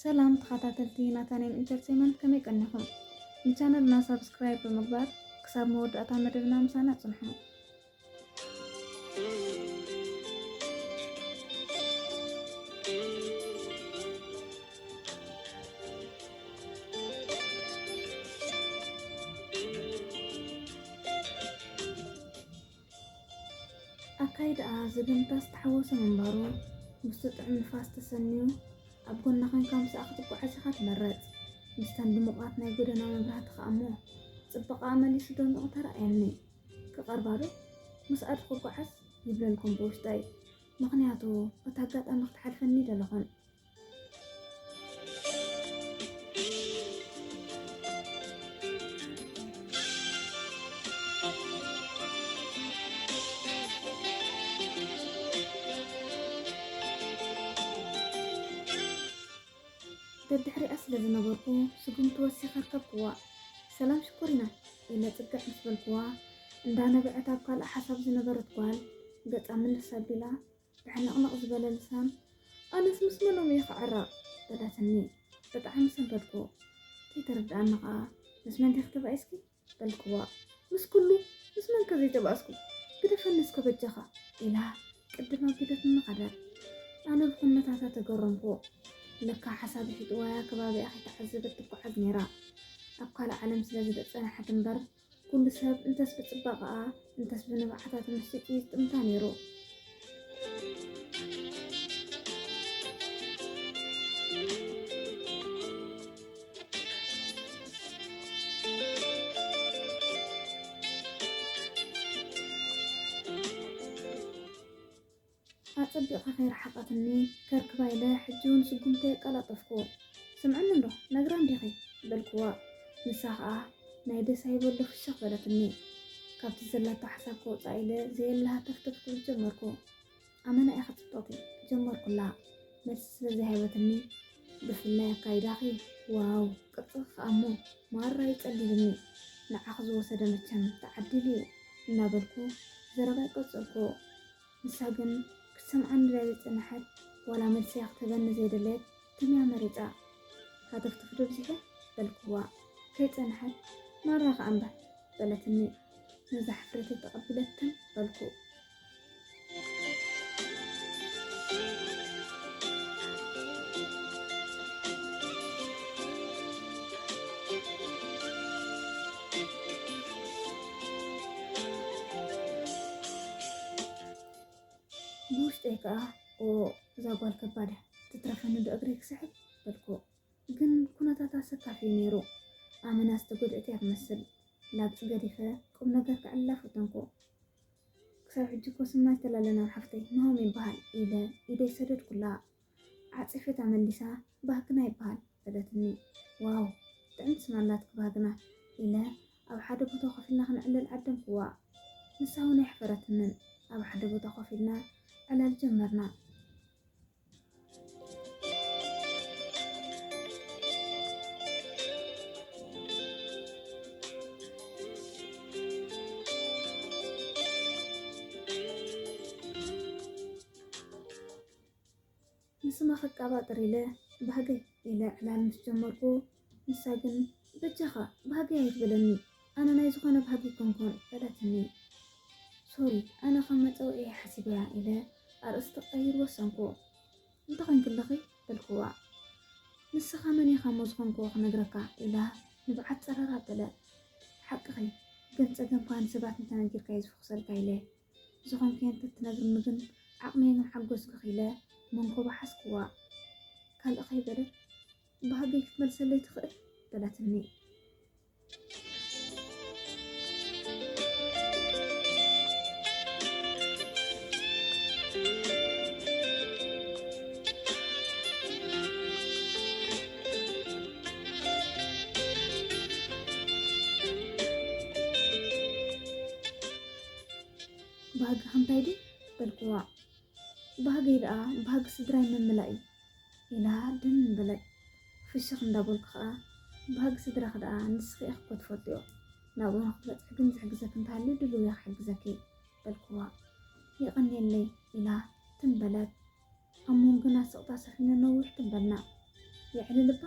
ሰላም ተኸታተልቲ ናታንያም ኢንተርቴይመንት፣ ከመይ ቀኒኹም? ንቻነልና ሳብስክራይብ ብምግባር ክሳብ መወዳእታ መደብና ምሳና ጽንሑ። ኣካይዳኣ ዝግምታ ዝተሓወሰ ምንባሩ፣ ምስቲ ጥዑም ንፋስ ተሰንዩ፣ ኣብ ጎና ኮንካ ምስኣ ክትጓዓዝ ኢኻ ትመርጽ። ምስተን ድሙቓት ናይ ጎደና መብራህቲ ከኣ እሞ፣ ጽባቐኣ መሊሱ ደሚቑ ተራእየኒ። ክቐርባ ዶ? ምስኣ ዶ ክጓዓዝ? ይብለልኩም ብውሽጠይ። ምኽንያቱ፣ እቲ ኣጋጣሚ ክትሓልፈኒ ደለኹን። ደድሕሪኣ ስለ ዝነበርኩ፣ ስጉምቲ ወሲኸ ኣርከብክዋ። "ሰላም ሽኮሪና" ኢለ ጽግዕ ምስ በልክዋ፣ እንዳነበዐት ኣብ ካልእ ሓሳብ ዝነበረት ጓል፣ ገጻ ምልስ ኣቢላ፣ ብሕንቕንቕ ዝበለ ልሳን፣ "ኣነስ ምስ መኖም እየ ክዕረቕ?" በለትኒ። ብጣዕሚ ሰንበድኩ። "ከይተረድኣኒ ኸኣ፣ ምስ መን ዲኺ ተባኢስኪ?" በልክዋ። "ምስ ኩሉ፣ ምስ መንከ ዘይተባእስኩ? ግደፈኒ እስከ በጃኻ" ኢላ ቅድም ኣቢለትኒ ኸደት። ኣነ ብኹነታታ ተገረምኩ። ለካ ሓሳብ ሒጥዋያ ከባቢኣ ከይተዓዘበት ትጓዓዝ ነይራ። ኣብ ካልእ ዓለም ስለ ዝጸንሐት እምበር፣ ኩሉ ሰብ እንተስ ብጽባቐኣ እንተስ ብንብዓታ ተመሲጡ እዩ ዝጥምታ ነይሩ። ኣጸቢቓ ከይረሓቐትኒ ከርክባ ኢለ ሕጂ እውን ስጉምተይ ኣቀላጠፍኩ። "ስምዕኒ እንዶ፣ ነግራ እንዲኺ?" በልክዋ። ንሳ ኸኣ ናይ ደስ ኣይበሎ ፍሽኽ በለትኒ። ካብቲ ዘላቶ ሓሳብ ከውጽኣ ኢለ ዘየለ ሃተፍተፍ ክብል ጀመርኩ። "ኣመና ኢኺ ጽብቕቲ" ጀመርኩላ። መልሲ ስለ ዘይሃበትኒ፣ "ብፍላይ ኣካይዳኺ፣ ዋው፣ ቅርጽኺ ከኣ እሞ ማራ እዩ ጸሊሉኒ። ንዓኺ ዝወሰደ መቸም ተዓዲሉ እዩ" እናበልኩ ዘረባይ ቀጸልኩ። ንሳ ግን ክትሰምዓኒ ድያ ዘይጸንሐት፣ ዋላ መልሰያ ክትህበኒ ዘይደለየት፣ ትም እያ መሪጻ። "ሃተፍተፍ ዶ ኣብዚሐ?" በልክዋ። ከይጸንሐት፣ "ማራ ኸኣ እምበር" በለትኒ። ነዛ ሕፍረተይ ተቐቢለ ትም በልኩ። ብውሽጠይ ከኣ፣ "ኦ፣ እዛ ጓል ከባድ እያ፣ ትትረፈኒ ዶ እግረይ ክስሕብ?" በልኩ። ግን ኩነታታ ኣሰካፊ እዩ ነይሩ። ኣመና ዝተጎድአት እያ ትመስል። ላግጺ ገዲፈ ቁም ነገር ከዕልላ ፈተንኩ። "ክሳብ ሕጂ እኮ ስምና ኣይተላለናን ሓፍተይ፣ ናሆም ይበሃል" ኢለ ኢደይ ሰደድኩላ። ዓጺፈታ መሊሳ፣ "ባህግና ይበሃል" በለትኒ። "ዋው፣ ጥዕምቲ ስም ኣላትኪ ባህግና" ኢለ ኣብ ሓደ ቦታ ኮፍ ኢልና ክንዕልል ዓደምክዋ። ንሳ እውን ኣይሕፈረትንን። ኣብ ሓደ ቦታ ኮፍ ኢልና ዕላል ጀመርና። ንስማ ክቃባጥር ኢለ ባህገይ ኢለ ዕላል ምስ ጀመርኩ፣ ንሳ ግን "በጃኻ ባህገይ ኣይትበለኒ፣ ኣነ ናይ ዝኾነ ባህጊ ኣይኮንኩን" በለትኒ። "ሶሪ፣ ኣነ ከም መጸውዒ እየ ሓሲበያ" ኢለ ኣርእስቲ ክቐይር ወሰንኩ። "እንታይ ኮንኪ ኣለኺ?" በልክዋ። "ንስኻ መን ኢኻ እሞ ዝኾንክዎ ክነግረካ?" ኢላ ንብዓት ጸረር ኣበለ። "ሓቅኺ፣ ግን ጸገምካ ንሰባት እንተነጊርካ እዩ ዝፍኹሰልካ" ኢለ። "ዝኾንክዮ እንተትነግርኒ ግን ዓቕመይ ምሓጎስኩኺ" ኢለ መንኮባ ሓዝክዋ። ካልእ ከይበለት "ባህገይ ክትመልሰለይ ትኽእል?" በለትኒ። "ባህጊ እንታይ ድዩ?" በልክዋ። "ባህገይ ደኣ ባህጊ ስድራይ ምምላእ እዩ" ኢላ ድን በለት። ፍሽኽ እንዳበልኩ ኸኣ፣ "ባህጊ ስድራኺ ደኣ ንስኺ ኢኺ እኮ ትፈልጥዮ። ናብኡ ንኽትበጽሒ ግን ዝሕግዘኪ እንተሃልዩ ድሉው እየ ክሕግዘኪ" በልክዋ። "የቐንየለይ" ኢላ ትም በለት። ኣብ መንጎና ስቕታ ሰፊኑ ነዊሕ ትም በልና። የዕልልባ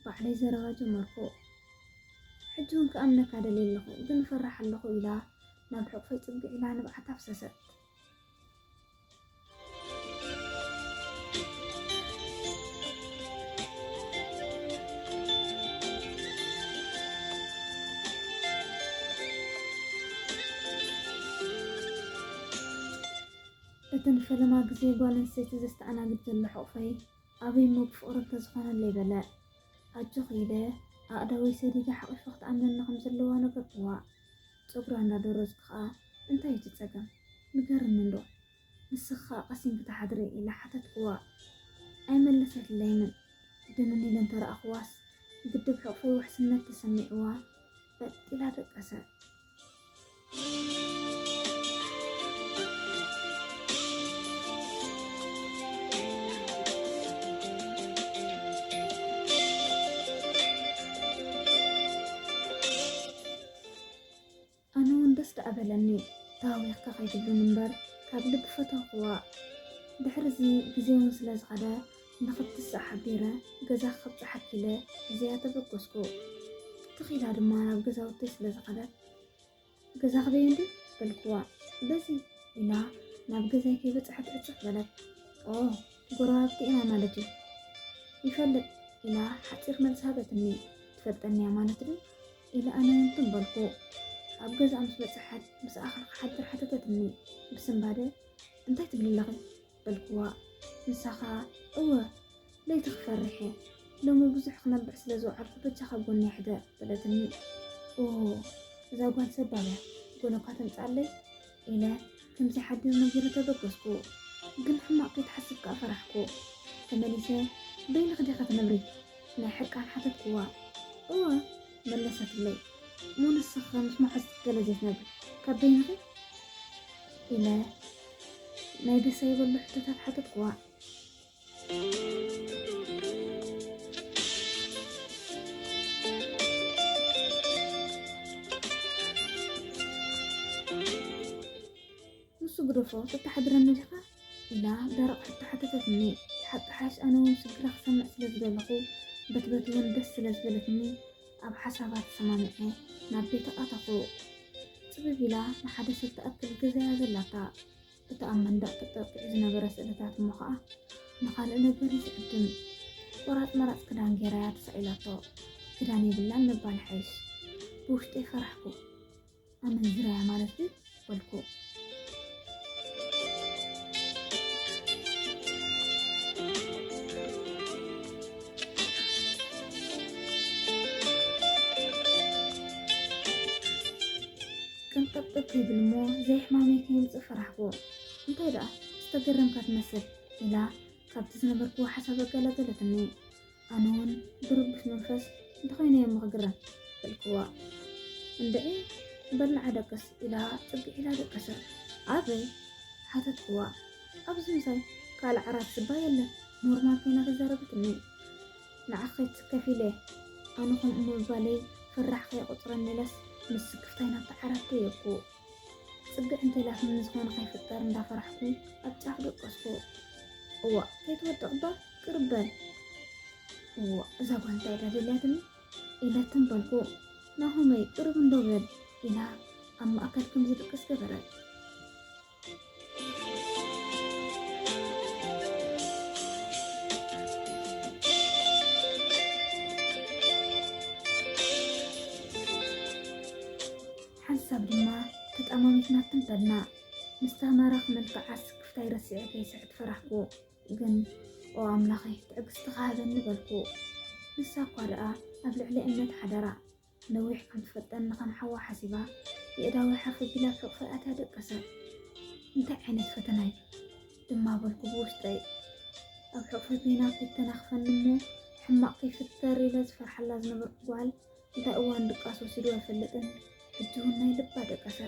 ባዕለይ ዘረባ ጀመርኩ። ሕጂ እውን ክኣምነካ ደልየ ኣለኹ፣ ግን እፈርሕ ኣለኹ ኢላ ናብ ሕቑፈይ ጽግዕ ኢላ ንብዓት ኣፍሰሰት። እተን ፈለማ ግዜ ጓል ኣንስተይቲ ዘስተኣናግድ ዘሎ ሕቑፈይ ኣበይ እሞ ብፍቕሪ እንተዝኾነለይ በለ። ኣጆኺ ኢለ ኣእዳወይ ሰዲደ ሓቒፈ ክትኣምነኒ ከም ዘለዋ ነገርክዋ። ጸጉራ እንዳደረዝኩ ከኣ፣ "እንታይ እዩ እቲ ጸገም? ንገርኒ እንዶ። ንስኺ ከኣ ቀሲንኪ ትሓድሪ?" ኢለ ሓተትክዋ። ኣይመለሰትለይንን። ድንን ኢለ እንተረኣኽዋስ፣ ግድብ ሕቑፈይ ውሕስነት ተሰሚዕዋ፣ በጥ ኢላ ደቀሰት። ኣነ እውን ደስ ደኣ በለኒ። ተሃዊኽካ ከይትብሉኒ እምበር፣ ካብ ልቢ ፈተውክዋ። ድሕሪ እዚ ግዜ እውን ስለ ዝኸደ፣ ንኽትስእ ሓቢረ፣ ገዛ ክብጽሓኪ ኢለ ሒዘያ ተበገስኩ። ትኽ ኢላ ድማ ናብ ገዛውተይ ስለ ዝኸደት፣ "ገዛ ክበየ እንድዩ?" በልክዋ። "በዚ" ኢላ ናብ ገዛይ ከይበጽሐት ዕጽፍ በለት። "ኦ፣ ጎረባብቲ ኢና ማለት እዩ?" "ይፈልጥ" ኢላ ሓጺር መልሲ ሃበትኒ። "ትፈልጠኒ እያ ማለት ድዩ?" ኢለ ኣነ እውን ትም በልኩ። ኣብ ገዛኣ ምስ በጽሐት፣ "ምስኣ ክንክሓድር?" ሓተተትኒ ብስንባደ። "እንታይ ትብሊ ኣለኺ?" በልክዋ። ንሳ ኸኣ፣ "እወ፣ ለይቲ ክፈርሕ እየ። ሎሚ ብዙሕ ክነብዕ ስለ ዝወዓልኩ በጃኻ ኣብ ጎነይ ሕደር" በለትኒ። "ኦ፣ እዛ ጓል ሰባብ እያ፣ ጎኖ እኳ ተምጽኣለይ" ኢለ ከምዚ ሓዲር ነጊረ ተበገስኩ። ግን ሕማቕ ከይትሓስብ ከኣ ፈራሕኩ። ተመሊሰ፣ "በይንኺ ዲኺ ትነብሪ?" ናይ ሕርቃን ሓተትክዋ። "እወ" መለሰትለይ። "እሞ ንስኺ ምስ መሓዙትኪ ገለ ዘይትነብሪ ካብ በይንኺ?" ኢለ ናይ ደስ ኣይበሎ ሕቶታት ሓተትክዋ። "ንሱ ግደፎ፣ ተተሓድረኒ ዲኻ?" ኢላ ደረቕ ሕቶ ሓተተትኒ። ሓቂ ሓሽ ኣነ እውን ሽግራ ክሰምዕ ስለ ዝደለኹ፣ በትበት እውን ደስ ስለ ዝበለትኒ፣ ኣብ ሓሳባ ተሰማሚዐ ናብ ቤት ኣተኹ። ጽብብ ኢላ ንሓደ ሰብ ትኣክል ገዛያ ዘላታ። እቲ ኣብ መንደቕ ተጠቂዑ ዝነበረ ስእልታት እሞ ኸኣ ንኻልእ ነገር እዩ ዝዕድም። ቆራጽ መራጽ ክዳን ጌራ እያ ተሳኢላቶ። ክዳን የብላን ምባል ሓይሽ። ብውሽጠይ ፈራሕኩ። ኣመንዝራ እያ ማለት ድዩ? በልኩ። ቅንጥብጥብ ከይብል እሞ ዘይሕማመይ ከየምጽእ ፈራሕኩ። እንታይ ደኣ ዝተገረምካ ትመስል? ኢላ ካብቲ ዝነበርክዎ ሓሳብ ኣገላገለትኒ። ኣነ እውን ብርቡሽ መንፈስ፣ "እንተኾይነ እየ እሞ ክግረም" በልክዋ። "እንድዒ በል ንዓ ደቅስ" ኢላ ጽግዕ ኢላ ደቀሰት። "ኣበይ?" ሓተትክዋ። "ኣብዚ ምሳይ ካልእ ዓራት ስባ የለን፣ ኖርማል ኮይና ተዛረበትኒ። ንዓኺ ከይትስከፊ ኢለ፣ ኣነ ከምኡ ምባለይ ፈራሕ ከይቆጽረኒ ኢለስ ምስ ስክፍታይ ናብቲ ዓራት ደየብኩ። ጽግዕ እንተኢላትኒ ዝኾነ ከይፍጠር እንዳፈራሕኩ ኣብ ጫፍ ደቀስኩ። እዋእ ከይትወድቕ እባ ቅርብ በል። እዋእ እዛ ጓል እንታይ ድያ ደልያትኒ?" ኢለ ትም በልኩ። "ናሆመይ ቅርብ እንዶ በል" ኢላ ኣብ ማእከል ከም ዝድቅስ ገበረት። ሓንሳብ ድማ ተጠማሚትና ትም በልና። ምስታ ማራኺ መልክዓ ስክፍታይ ረሲዐ ከይስሕት ፈራሕኩ። ግን "ኦ ኣምላኸይ፣ ትዕግስቲ ሃበኒ" በልኩ። ንሳ እኳ ደኣ ኣብ ልዕሊ እምነት ሓደራ። ነዊሕ ከም ትፈልጠኒ ከም ሓዋ ሓሲባ፣ የእዳወይ ሓፍ ኣቢላ ኣብ ሕቑፈይ ኣትያ ደቀሰት። "እንታይ ዓይነት ፈተና እዩ?" ድማ በልኩ ብውሽጠይ። ኣብ ሕቑፈይ ኮይና ከይተናኽፈኒ እሞ፣ ሕማቕ ከይፍጠር ኢለ ዝፈርሓላ ዝነበርኩ ጓል፣ እንታይ እዋን ድቃስ ወሲዱ ኣይፈልጥን፣ ሕጂ እውን ናይ ልባ ደቀሰ።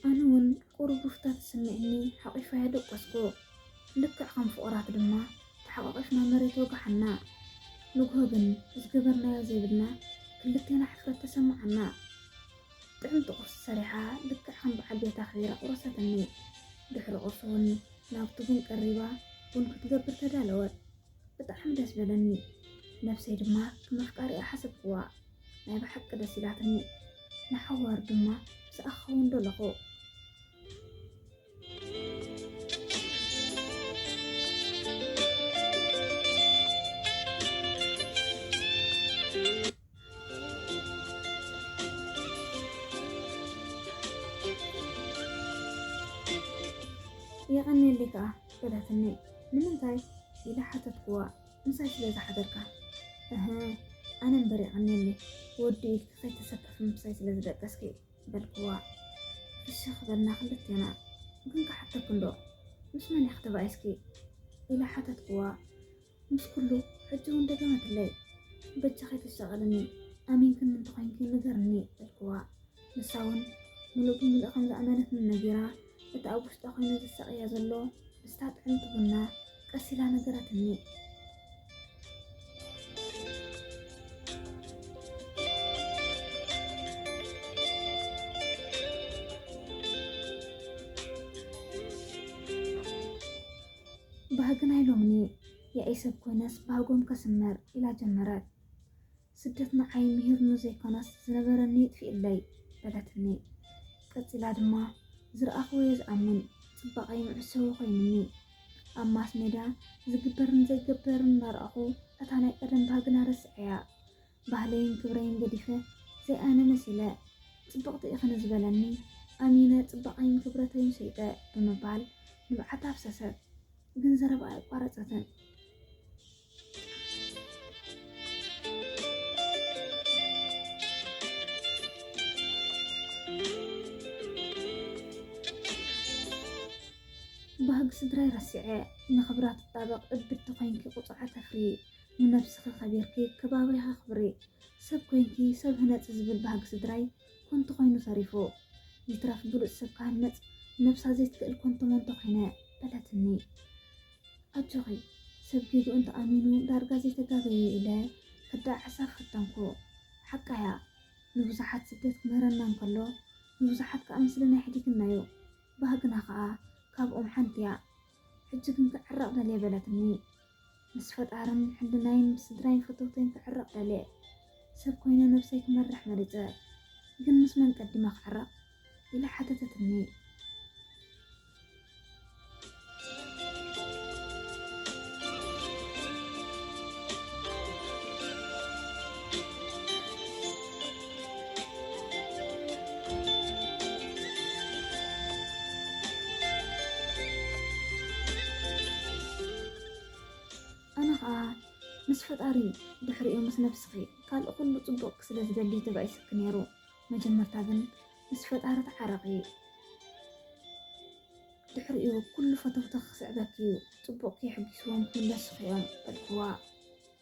ኣነ እውን ቁሩብ ሩፍታ ተሰሚዕኒ ሓቒፈያ ደቀስኩ። ልክዕ ከም ፍቑራት ድማ ተሓቋቒፍና መሬት ወጋሕና። ንግሆ ግን ዝገበርናዮ ዘይብልና ክልቴና ሕፍረት ተሰማዓና። ጥዕምቲ ቁርሲ ሰሪሓ ልክዕ ከም በዓል ቤት ኣኽቢራ ቁረሰትኒ። ድሕሪ ቁርሲ እውን ናብቲ ቡን ቀሪባ ቡን ክትገብር ተዳለወት። ብጣዕሚ ደስ በለኒ። ነብሰይ ድማ ከም ኣፍቃሪኣ ሓሰብክዋ። ናይ ብሓቂ ደስ ኢላትኒ። ንሓዋሩ ድማ ምስኣ ክኸውን ደለኹ። የቐንየለይ ከኣ በላትኒ። ንምንታይ? ኢለ ሓተትክዋ። ምሳይ ስለ ዝሓደርካ። እህ፣ ኣነ እምበር የቐንየለይ። ወዲ ኢልኪ ከይተሰከፊ ምሳይ ስለ ዝደቀስኪ። በልክዋ። ፍሽኽ በልና ክልቴና። ግን ክሓተኪ እንዶ፣ ምስ መን ኢኺ ተባኢስኪ? ኢለ ሓተትክዋ። ምስ ኩሉ። ሕጂ እውን ደገመትለይ። በጃኺ ኣይትሻቐልኒ፣ ኣሚንክኒ እንተኾይንኪ ንገርኒ በልክዋ። ንሳ እውን ምሉእ ብምሉእ ከም ዝኣመነትኒ ነጊራ፣ እቲ ኣብ ውሽጣ ኮይኑ ዘሳቕያ ዘሎ ምስታ ጥዕምቲ ቡና ቀስ ኢላ ነገረትኒ። ባህግና ኢሎምኒ፣ ያኢ ሰብ ኮይነስ ባህጎም ከስመር ኢላ ጀመረት። ስደት ንዓይ ምሂርኑ ዘይኮነስ ዝነበረኒ ይጥፊእለይ በለትኒ። ቀጺላ ድማ፣ ዝረኣኽዎ እየ ዝኣምን፣ ጽባቐይ መዕሰዊ ኮይኑኒ። ኣብ ማስ ሜድያ ዝግበርን ዘይገበርን እንዳረኣኹ እታ ናይ ቀደም ባህግና ረስዐያ። ባህለይን ክብረይን ገዲፈ ዘይኣነ መሲለ። ጽብቕቲ ኢኺ ንዝበለኒ ኣሚነ ጽባቐይን ክብረተይን ሸይጠ ብምባል ንብዓታ ኣፍሰሰት። ግን ዘረባኣ ኣየቋረጸትን። ባህጊ ስድራይ ረሲዐ፣ ንኽብራ ትጣበቕ እብድቲ ኮይንኪ ቁጽዓ ተፍሪ፣ ንነብስኺ ከቢርኪ ከባቢኺ ኣኽብሪ፣ ሰብ ኮይንኪ ሰብ ህነጺ ዝብል ባህጊ ስድራይ ኮንቱ ኮይኑ ተሪፉ። ይትረፍ ብሉጽ ሰብ ክሃንጽ ነብሳ ዘይትክእል ኮንቶ መንቶ ኮይነ በለትኒ። ኣጆኺ፣ ሰብ ጌግኡ እንተኣሚኑ ዳርጋ ዘይተጋገየ ኢለ ክደዓዕሳ ፈተንኩ። ሓቃያ፣ ንብዙሓት ስደት ክምህረና እንከሎ፣ ንብዙሓት ከኣ ምስልና የሕዲግና'ዩ። ባህግና ከኣ ካብኦም ሓንቲ'ያ። ሕጂ ግን ክዕረቕ ደልየ በለትኒ። ምስ ፈጣርን ሕልናይን ምስ ስድራይን ፈተውተይን ክዕረቕ ደልየ። ሰብ ኮይነ ነብሰይ ክመርሕ መሪጸ። ግን ምስ መን ቀዲመ ክዕረቕ? ኢላ ሓተተትኒ። ኣነ ኸኣ ምስ ፈጣሪ ድሕሪኡ ምስ ነብስኺ ካልእ ኩሉ ጽቡቕኪ ስለ ዝደሊ ተባኢስኪ ነይሩ። መጀመርታ ግን ምስ ፈጣሪ ተዓረቒ። ድሕሪኡ ኩሉ ፈተውትኺ ክስዕበኪ እዩ፣ ጽቡቕኪ የሕጊስዎም ክምለስኺ እዮም በልክዋ።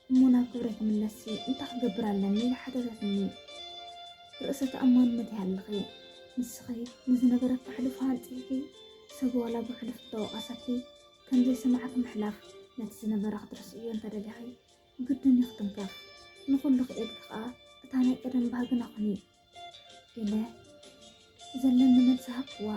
እሞ ናብ ክብረይ ክምለስሲ እንታይ ክገብር ኣለኒ? ኢላ ሓተተትኒ። ርእሰ ተኣማንነት ይሃልኺ። ንስኺ ንዝነበረኪ ሕሉፍ ኣንጺህኪ፣ ሰብ ዋላ ብሕሉፍ እንተወቐሰኪ፣ ከም ዘይሰማዕኪ ምሕላፍ፣ ነቲ ዝነበረ ክትርስዕዮ እንተደሊኺ፣ ግድን እዩ ክትንከፍ። ንኹሉ ክኢልኪ ከኣ እታ ናይ ቀደም ባህግና ኩኒ። ኢለ ዘለኒ መልሲ ሃብክዋ።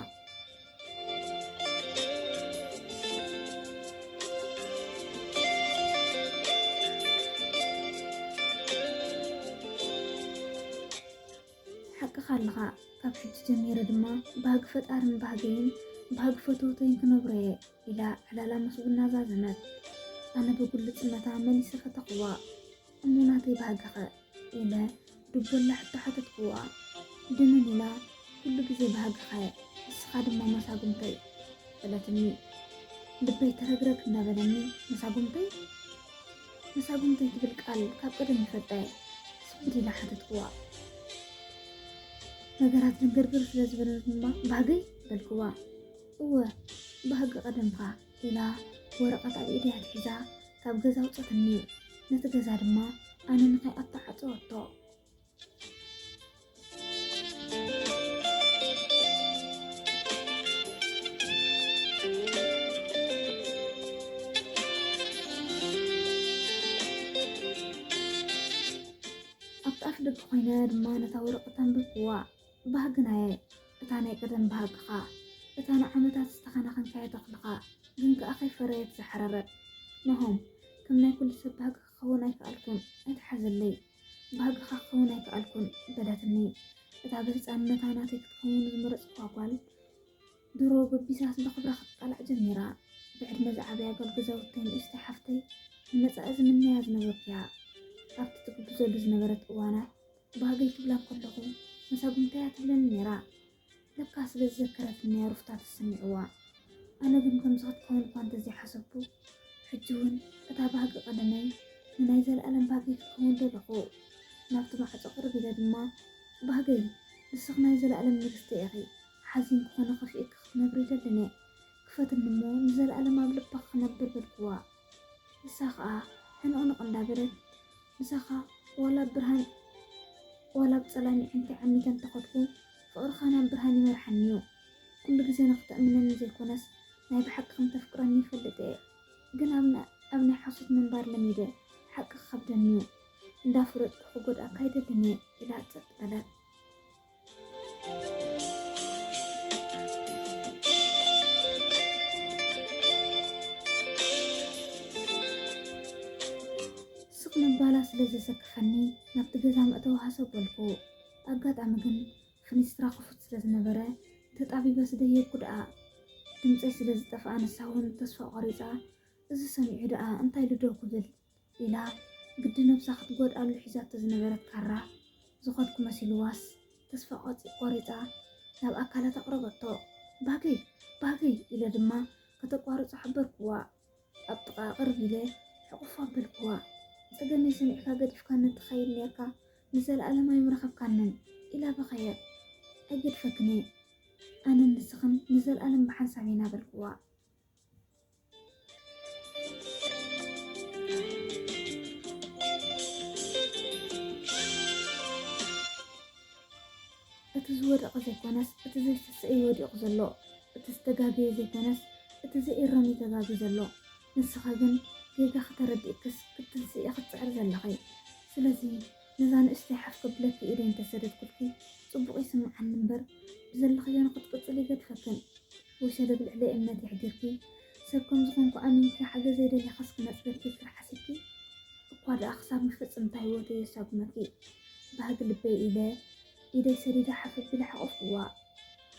ሓቅኻ ኣለኻ። ካብ ሕጂ ጀሚረ ድማ ባህጊ ፈጣርን ባህገይን ባህጊ ፈተውተይን ክነብሮ እየ ኢላ ዕላላ ምስ ቡና ዛዘመት። ኣነ ብጉልጽነታ መሊሰ ፈተኽዋ። እሞ ናተይ ባህጊኸ? ኢለ ድቦላ ሕቶ ሓተትክዋ። ድንን ኢላ፣ ኩሉ ግዜ ባህጊኸ፣ ንስኻ ድማ መሳጉምተይ በለትኒ። ልበይ ተረግረግ እናበለኒ፣ መሳጉምተይ? መሳጉምተይ ትብል ቃል ካብ ቀደም ይፈልጣ እየ። ስብድ ኢላ ሓተትክዋ። ነገራት ድንግርግር ስለ ዝበለኒ ድማ፣ ባህገይ በልክዋ። እወ፣ ባህጊ ቀደምካ ኢላ ወረቐት ኣብ ኢደይ ኣትሒዛ ካብ ገዛ ኣውጸትኒ። ነቲ ገዛ ድማ ኣነ ንኸይኣቱ ዓጸወቶ። ኣፍ ደገ ኮይነ ድማ ነታ ወረቐት ኣንበብኩዋ። ባህግናየ፣ እታ ናይ ቀደም ባህግኻ፣ እታ ንዓመታት ዝተኸናኸንካያ ተኽልኻ፣ ግን ከኣ ከይፈረየት ዝሓረረት። ናሆም፣ ከም ናይ ኩሉ ሰብ ባህጊ ክኸውን ኣይከኣልኩን፣ ኣይትሓዘለይ። ባህግኻ ክኸውን ኣይከኣልኩን፣ በለትኒ። እታ ብህጻንነታ ናተይ ክትከውን ዝመረጽኩዋ ጓል፣ ድሮ በቢሳስ ብኽብራ ክትቃላዕ ጀሚራ። ብዕድመ ዝዓበያ ጓል ገዛውተይ ንእሽተይ ሓፍተይ ንመጻኢ ዝምነያ ዝነበርኩ እያ። ኣብቲ ትጉብዘሉ ዝነበረት እዋናት፣ ባህገይ ክብላ ከለኹ፣ መሳጉምታ እያ ትብለኒ ነይራ። ለካ ስለ ዝዘከረትኒ እያ ሩፍታ ተሰሚዕዋ። ኣነ ግን ከምዚ ክትከውን እኳ እንተዘይሓሰብኩ፣ ሕጂ እውን እታ ባህጊ ቀደመይ ንናይ ዘለኣለም ባህገይ ክትከውን ደለኹ። ናብቲ ማዕጾ ቅርብ ኢለ ድማ፣ ባህገይ፣ ንስኺ ናይ ዘለኣለም ንግስቲ ኢኺ፣ ሓዚንኪ ኮነ ከፊእኪ ክትነብሪ ይደልን እየ። ክፈትኒ እሞ ንዘለኣለም ኣብ ልብኺ ክነብር በልክዋ። ንሳ ኸኣ ሕንቕንቕ እንዳበለት፣ ምሳኻ ዋላ ኣብ ብርሃን ዋላ ኣብ ጸላም ኣዒንቲ ዓሚተ እንተኸድኩ፣ ፍቕርኻ ናብ ብርሃን ይመርሓኒ እዩ። ኩሉ ግዜ ንኽተእምነኒ ዘይኮነስ፣ ናይ ብሓቂ ከም ተፍቅረኒ ይፈልጥ እየ። ግን ኣብ ና-፣ ኣብ ናይ ሓሶት ምንባር ለሚደ፣ ሓቂ ክኸብደኒ እዩ። እንዳፈለጥኩ ክጎድኣካ ኣይደልን እየ፣ ኢላ ጸጥ በለት። ስቕ ምባላ ስለ ዘሰከፈኒ፣ ናብቲ ገዛ ምእታው ሃሰብ በልኩ። ኣጋጣሚ ግን፣ ፍኒስትራ ክፉት ስለ ዝነበረ፣ ተጣቢበ ስደየብኩ ደኣ። ድምጸይ ስለ ዝጠፍኣ፣ ንሳ እውን ተስፋ ቆሪጻ፣ "እዚ ሰሚዑ ደኣ እንታይ ኢሉ ደው ክብል?" ኢላ፣ ግዲ ነብሳ ክትጎድኣሉ ሒዛቶ ዝነበረት ካራ ዝኸድኩ መሲልዋስ፣ ተስፋ ቆጺ-፣ ቆሪጻ፣ ናብ ኣካላት ኣቕረበቶ። "ባገይ፣ ባገይ!" ኢለ ድማ ከተቋርጾ ሓበርኩዋ። ኣብ ጥቓ ቅርብ ኢለ ሕቑፍ ኣበልኩዋ። "ጸገመይ ሰሚዕካ ገዲፍካኒ ትኸይድ ኔርካ፣ ንዘለኣለም ኣይምረኸብካንን" ኢላ በኸየት። "ኣይገድፈክን እየ። ኣነን ንስኽን ንዘለኣለም ብሓንሳብ ኢና" በልኩዋ። እቲ ዝወደቐ ዘይኮነስ፣ እቲ ዘይስስእ እዩ ወዲቑ ዘሎ። እቲ ዝተጋገየ ዘይኮነስ፣ እቲ ዘኢረም እዩ ተጋግዩ ዘሎ። ንስኺ ግን ጌጋኺ ተረዲእክስ ክትትንስኢ ክትጽዕሪ ዘለኺ። ስለዚ ነዛ ንእሽተይ ሓፍ ከብለኪ ኢደይ እንተሰደድኩልኪ ጽቡቕ ይስምዓኒ እምበር፣ ብዘለኽዮ ንኽትቅጽሊ ይገድፈክን። ወሸለ ብልዕለይ እምነት የሕዲርኪ፣ ሰብ ከም ዝኾንኩ ኣሚንኪ ሓገዘይ ደሊኽስ ክነጽገኪ ኢልኪ ሓሲብኪ? እኳ ደኣ ክሳብ መፈጸምታ ህይወተይ የሳጉመኪ። ባህጊ ልበይ ኢለ፣ ኢደይ ሰዲደ ሓፍ ኣቢለ ሓቖፍኩዋ።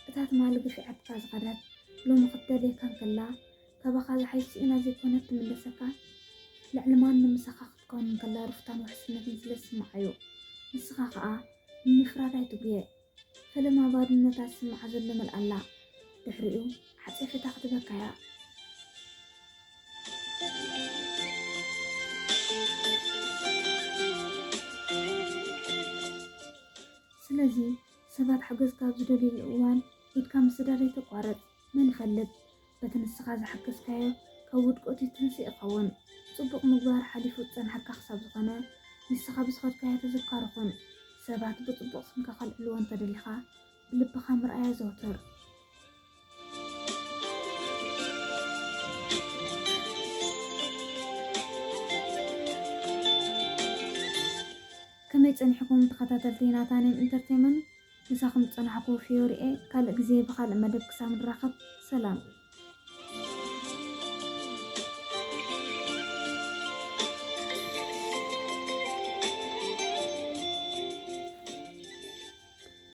እታ ትማሊ ገፊዓትካ ዝኸደት፣ ሎሚ ክትደልየካ እንከላ፣ ካባኻ ዝሓይሽ ስኢና ዘይኮነት ትምለሰካ። ልዕሊ ማንም ምሳኻ ክትከውን እንከላ ሩፍታን ውሕስነትን ስለ ዝስምዓ'ዩ። ንስኻ ኸኣ ንምፍራድ ኣይትጉየ። ፈለማ ባዶነታ ዝስምዓ ዘሎ መልኣላ። ድሕሪኡ ዓጸፈታ ክትበካያ። ስለዚ ሰባት ሓገዝካ ኣብ ዝደልዩሉ እዋን ኢድካ ምስዳድ ኣይተቋርጽ። መን ይፈልጥ፣ በቲ ንስኻ ዝሓገዝካዮ ካብ ውድቀቱ ይትንስእ ይኸውን። ጽቡቕ ምግባር ሓሊፉ ዝጸንሓካ ክሳብ ዝኾነ፣ ንስኻ ብዝኸድካዮ ተዘካሪ ኩን። ሰባት ብጽቡቕ ስምካ ከልዕልዎ እንተደሊኻ፣ ብልብኻ ምርኣይ ኣዘውትር። ከመይ ጸኒሕኩም ተኸታተልቲ ናታኒም ኢንተርቴይመንት? ምሳኹም ዝጸናሕኩ ፊዮሪ'የ። ካልእ ግዜ ብኻልእ መደብ ክሳብ ንራኸብ፣ ሰላም።